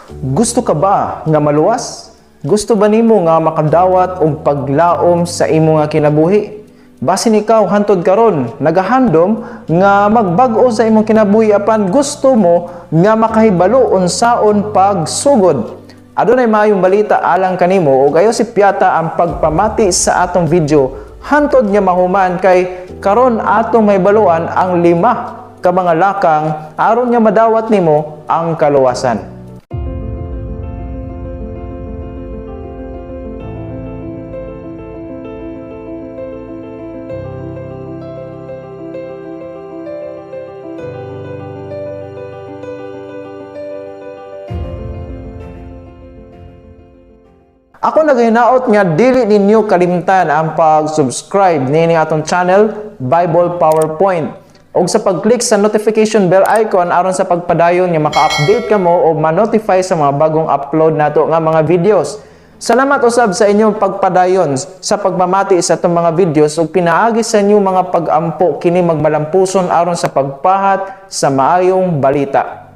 Gusto ka ba nga maluwas? Gusto ba nimo nga makadawat og paglaom sa imo nga kinabuhi? Basin ikaw hantod karon nagahandom nga magbag-o sa imong kinabuhi, apan gusto mo nga makahibalo unsaon pagsugod. Adunay maayong balita alang kanimo ug ayo sipyata ang pagpamati sa atong video hantod nga mahuman, kay karon atong mahibaluan ang lima ka mga lakang aron nga madawat nimo ang kaluwasan. Ako nagahinaot nga dili ninyo kalimtan ang pag-subscribe niini atong channel, Bible PowerPoint, ug sa pag-click sa notification bell icon aron sa pagpadayon nga maka-update kamo o ma-notify sa mga bagong upload nato nga mga videos. Salamat usab sa inyong pagpadayon sa pagmamati sa atong mga videos ug pinaagi sa inyong mga pag-ampo kini magmalampuson aron sa pagpahat sa maayong balita.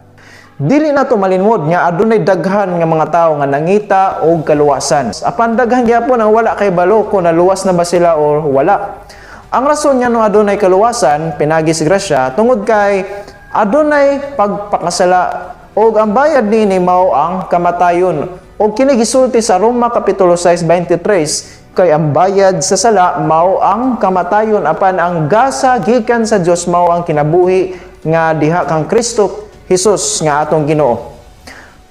Dili na to malinmod nga adunay daghan nga mga tawo nga nangita og kaluwasan. Apan daghan gyapon ang wala kay balo kung naluwas na ba sila or wala. Ang rason nga no adunay kaluwasan pinagi sa grasya tungod kay adunay pagpakasala og ang bayad niini mao ang kamatayon. Og kini gisulti sa Roma kapitulo 6:23, kay ang bayad sa sala mao ang kamatayon, apan ang gasa gikan sa Dios mao ang kinabuhi nga diha kang Kristo Jesus nga atong Ginoo.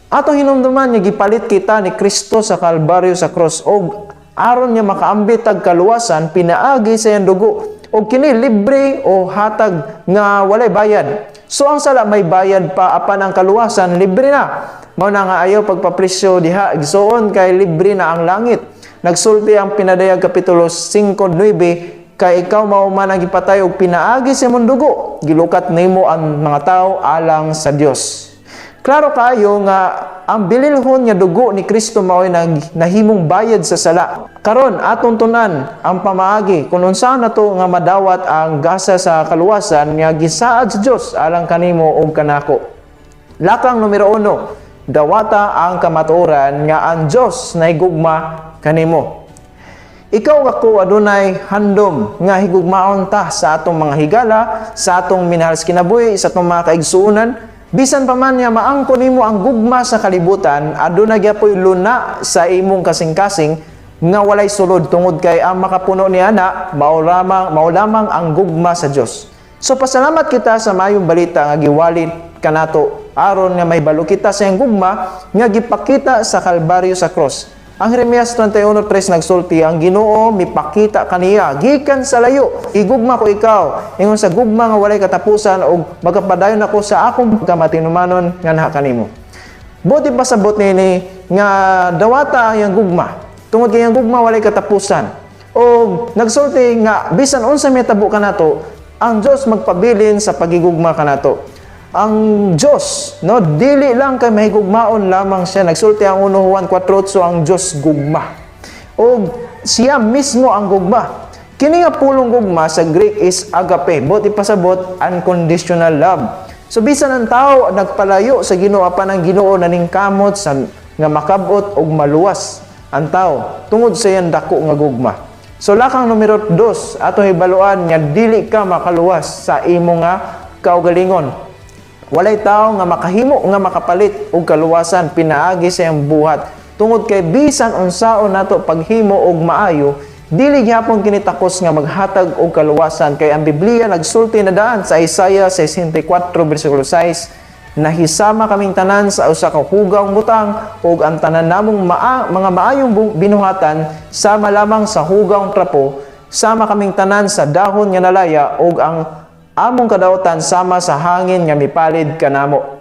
Atong hinumduman nga gipalit kita ni Kristo sa Kalbaryo sa cross og aron nga makaambit tag kaluwasan pinaagi sa iyang dugo, og kini libre o hatag nga walay bayad. So ang sala may bayad pa, apan ang kaluwasan libre na. Mao na nga ayaw pagpapresyo diha, igsoon, kay libre na ang langit. Nagsulti ang Pinadayag kapitulo 5:9, kay ikaw mao man ang gipatay og pinaagi sa imong dugo gilukat nimo ang mga tawo alang sa Dios. Klaro kaayo nga ang bililhon nga dugo ni Kristo mao'y nahimong bayad sa sala. Karon atong tunan ang pamaagi kung unsa nato nga madawat ang gasa sa kaluwasan nga gisaad sa Dios alang kanimo ug kanako. Lakang numero 1, dawata ang kamatuoran nga ang Dios nahigugma kanimo. Ikaw ako adunay handom nga higugmaon ta sa atong mga higala, sa atong minahal sa kinabuhi, sa atong mga kaigsuonan. Bisan pa man nga maangko nimo ang gugma sa kalibutan, aduna gyapoy luna sa imong kasing-kasing nga walay sulod, tungod kay ang makapuno ni ana mao lamang ang gugma sa Dios. So pasalamat kita sa maayong balita nga giwalit kanato aron nga mahibalo kita sa iyang gugma nga gipakita sa Kalbaryo sa cross. Ang Jeremias 31:3 nagsulti, ang Ginoo mipakita kaniya gikan sa layo, igugma ko ikaw ingon sa gugma nga walay katapusan ug magapadayon ako sa akong pagkamatinumanon nganha kanimo. Buti pasabot nini nga dawata ang iyang gugma tungod kay ang gugma walay katapusan. Og nagsulti nga bisan unsa may tabo kanato, ang Dios magpabilin sa pagigugma kanato. Ang Dios, no, dili lang kay mahigugmaon lamang siya. Nagsulti ang 1 Juan 4:8, ang Dios gugma. Og siya mismo ang gugma. Kini nga pulong gugma sa Greek is agape. Buot ipasabot, unconditional love. So bisan ang tao nagpalayo sa Ginoo, apan ang Ginoo naningkamot sa nga makabot og maluwas ang tao tungod sa iyang dako nga gugma. So lakang numero 2, ato hibaluan nga dili ka makaluwas sa imo nga kaugalingon. Walay tao nga makahimo nga makapalit og kaluwasan pinaagi sa iyang buhat. Tungod kay bisan unsaon nato paghimo og maayo, dili gihapon kini takos nga maghatag og kaluwasan, kay ang Biblia nagsulti na daan sa Isaiah 64 bersikulo 6, nahisama kaming tanan sa usa ka hugaw butang ug ang tanan namong mga maayong binuhatan sama lamang sa hugaw trapo, sama kaming tanan sa dahon nga nalaya ug ang among kadautan sama sa hangin nga mipalid kanamo.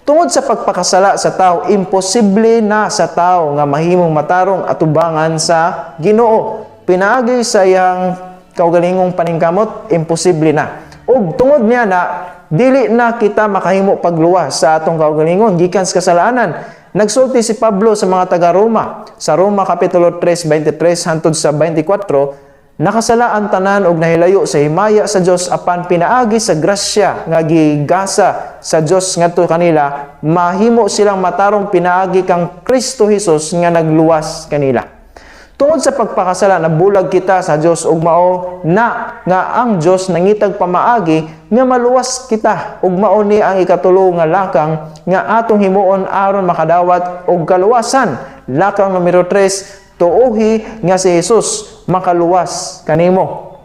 Tungod sa pagpakasala sa tao, imposible na sa tao nga mahimong matarong atubangan sa Ginoo. Pinaagi sa iyang kaugalingong paningkamot, imposible na. Ug tungod niya na dili na kita makahimo pagluwas sa atong kaugalingon gikan sa kasalanan. Nagsulti si Pablo sa mga taga-Roma sa Roma kapitulo 3:23 hangtod sa 24, Nakasala ang tanan og nahilayo sa himaya sa Dios, apan pinaagi sa grasya nga gigasa sa Dios ngadto kanila, mahimo silang matarong pinaagi kang Kristo Jesus nga nagluwas kanila. Tungod sa pagpakasala, nabulag kita sa Dios ug mao na nga ang Dios nangitag pamaagi nga maluwas kita, ug mao ni ang ikatulo nga lakang nga atong himuon aron makadawat og kaluwasan. Lakang numero 3, tuohi nga si Jesus makaluwas kanimo.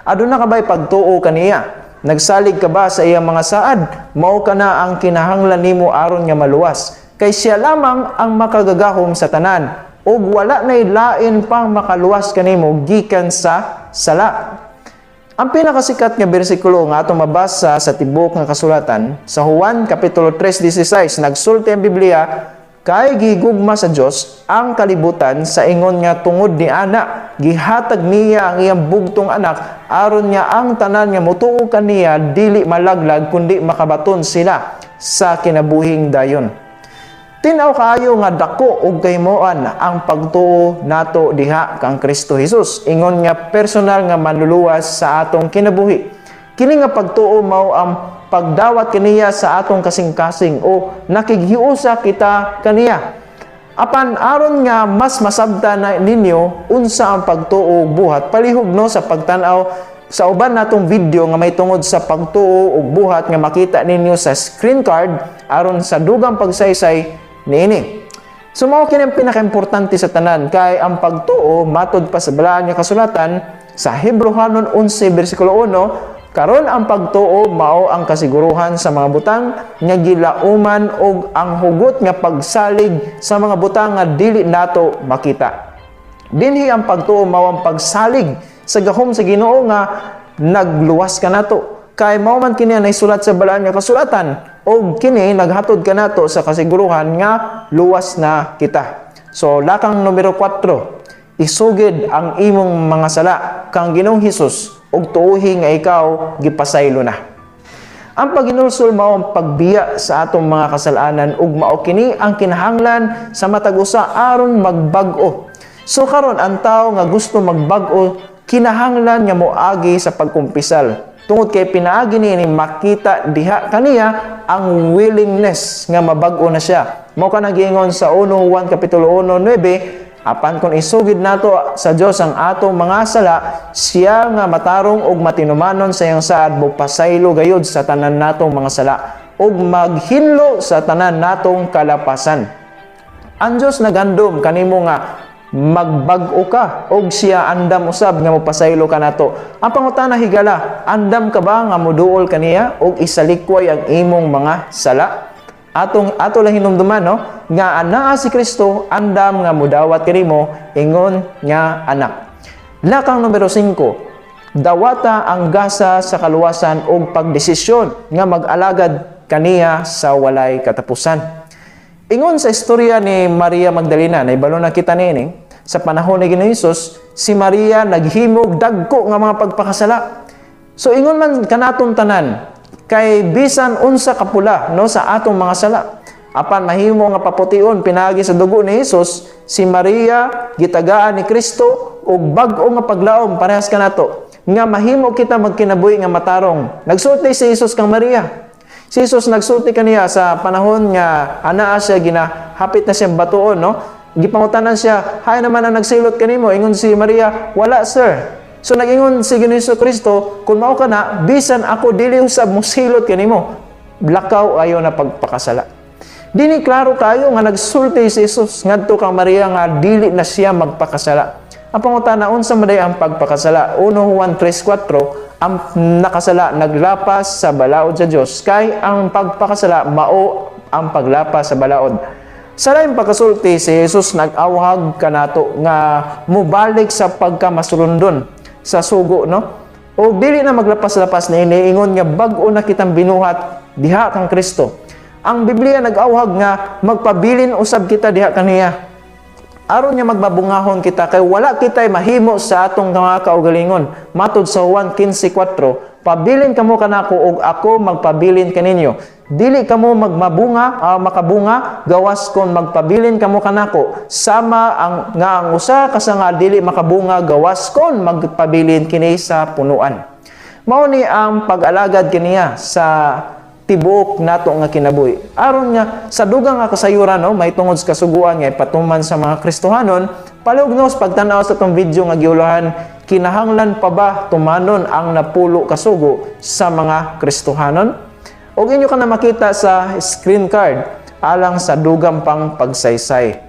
Aduna ka ba'y pagtuo kaniya? Nagsalig ka ba sa iyang mga saad? Mao kana ang kinahanglan nimo aron nga maluwas. Kay siya lamang ang makagagahom sa tanan ug wala nay lain pang makaluwas kanimo gikan sa sala. Ang pinakasikat nga bersikulo nga atong mabasa sa tibuok nga kasulatan, sa Juan kapitulo 3:16, nagsulti ang Biblia, "Kay gigugma sa Dios ang kalibutan sa ingon nga tungod ni ana gihatag niya ang iyang bugtong anak, aron nga ang tanan nga motuo kaniya dili malaglag kundi makabaton sila sa kinabuhing dayon." Tin-aw kaayo nga dako og kahimuan ang pagtuo nato diha kang Kristo Jesus ingon nga personal nga manluluwas sa atong kinabuhi. Kini nga pagtuo mao ang pagdawat kaniya sa atong kasing-kasing o nakighiusa kita kaniya. Apan aron nga mas masabta na ninyo unsa ang pagtuo ug buhat, palihog no sa pagtan-aw sa uban natong video nga may tungod sa pagtuo ug buhat nga makita ninyo sa screen card aron sa dugang pagsaysay niini. So mao kini ang pinakaimportante sa tanan, kay ang pagtuo, matod pa sa balaan nga kasulatan sa Hebreohanon 11 bersikulo 1, karon ang pagtuo mao ang kasiguruhan sa mga butang nga gilauman ug ang hugot nga pagsalig sa mga butang nga dili nato makita. Dinhi ang pagtuo mao ang pagsalig sa gahom sa Ginoo nga nagluwas kanato. Kay mao man kini ang naisulat sa balaan nga kasulatan ug kini naghatod kanato sa kasiguruhan nga luwas na kita. So lakang numero 4, isugid ang imong mga sala kang Ginoong Hesus ug tuohi nga ikaw gipasaylo na. Ang paghinulsol mao ang pagbiya sa atong mga kasalanan ug mao kini ang kinahanglan sa matag usa aron magbag-o. So karon, ang tawo nga gusto magbag-o kinahanglan nga moagi sa pagkumpisal. Tungod kay pinaagi niini makita diha kaniya ang willingness nga mabag-o na siya. Mao kana giingon sa 1 Juan kapitulo 1:9, "Apan kung isugid nato sa Dios ang atong mga sala, siya nga matarong ug matinumanon sa iyang saad mopasaylo gayud sa tanan natong mga sala ug maghinlo sa tanan natong kalapasan." Ang Dios naghandom kanimo nga magbag-o ka og siya andam usab nga mopasaylo kanato. Ang pangutana, higala, andam ka ba nga moduol kaniya og isalikway ang imong mga sala? Atong ato lang hinumduman, no, nga anaa si Kristo andam nga mudawat kanimo ingon nga anak. Lakang numero 5, dawata ang gasa sa kaluwasan ug pagdesisyon nga mag-alagad kaniya sa walay katapusan. Ingon sa istorya ni Maria Magdalena, naibalo na kita niini, sa panahon ni Ginoong Hesus, si Maria naghimog dagko nga mga pagpakasala. So ingon man kanatong tanan, kay bisan unsa kapula, no, sa atong mga sala, apan mahimo nga papution pinaagi sa dugo ni Hesus. Si Maria gitagaan ni Kristo og bag-o nga paglaom parehas kanato nga mahimo kita magkinabuhi nga matarong. Nagsulti si Jesus kang Maria. Si Jesus nagsulti kaniya sa panahon nga anaa siya ginahapit na siyang batuon, no? Gipangutanan siya, "Hay naman ang nagsilot kanimo?" Ingon si Maria, "Wala, sir." So nagingon si Ginoong Kristo, "Kung mao ka na, bisan ako dili usab mosilot kanimo. Lakaw, ayaw na pagpakasala." Dini klaro kayo nga nagsulti si Jesus ngadto kang Maria nga dili na siya magpakasala. Ang pangutana, unsa man ang pagpakasala? 1 Juan 3:4, "Ang nakasala naglapas sa balaod sa Dios, kay ang pagpakasala mao ang paglapas sa balaod." Sa laing pagkasulti, si Jesus nag-awhag kanato nga mubalik sa pagkamasulundon sa sugo, no? O dili na maglapas-lapas na iniingon nga bag-o na kitang binuhat diha kang Kristo. Ang Biblia nag-awhag nga magpabilin usab kita diha kaniya aron nga magbabungahon kita, kay wala kitay mahimo sa atong mga kaugalingon. Matod sa Juan 15:4, Pabilin kamo kanako ug ako magpabilin kaninyo. Dili kamo magmabunga, makabunga gawas kon magpabilin kamo kanako, sama ang nga ang usa ka sanga dili makabunga gawas kon magpabilin kini sa punuan. Mao ni ang pag-alagad kaniya sa tibuok nato nga kinabuhi. Aron nga sa dugang nga kasayuran, no, may tungod sa kasuguan nga ipatuman sa mga Kristohanon, palugnos pagtan-aw sa atong video nga giulahan, "Kinahanglan pa ba tumanon ang napulo ka sugo sa mga Kristohanon?" Og inyo ka na makita sa screen card alang sa dugang pang pagsaysay.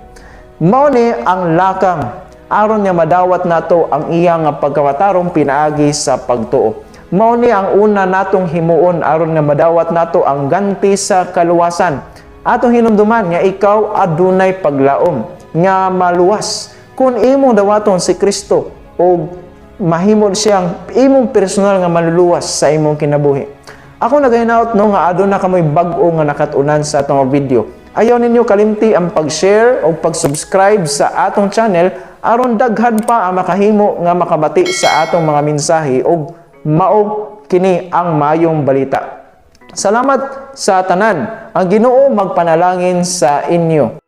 Mao ni ang lakang aron nga madawat nato ang iya nga pagkamatarong pinaagi sa pagtuo. Mao ni ang una natong himuon aron nga madawat nato ang ganti sa kaluwasan. Atong hinumduman nga ikaw adunay paglaom nga maluwas kung imong dawaton si Kristo o mahimo siyang imong personal nga maluluwas sa imong kinabuhi. Ako nagahinaot, no, nga aduna kamoy bag-o nga nakat-unan sa atong video. Ayaw ninyo kalimti ang pag-share o pag-subscribe sa atong channel aron daghan pa ang makahimo nga makabati sa atong mga mensahe ug mao kini ang maayong balita. Salamat sa tanan. Ang Ginoo magpanalangin sa inyo.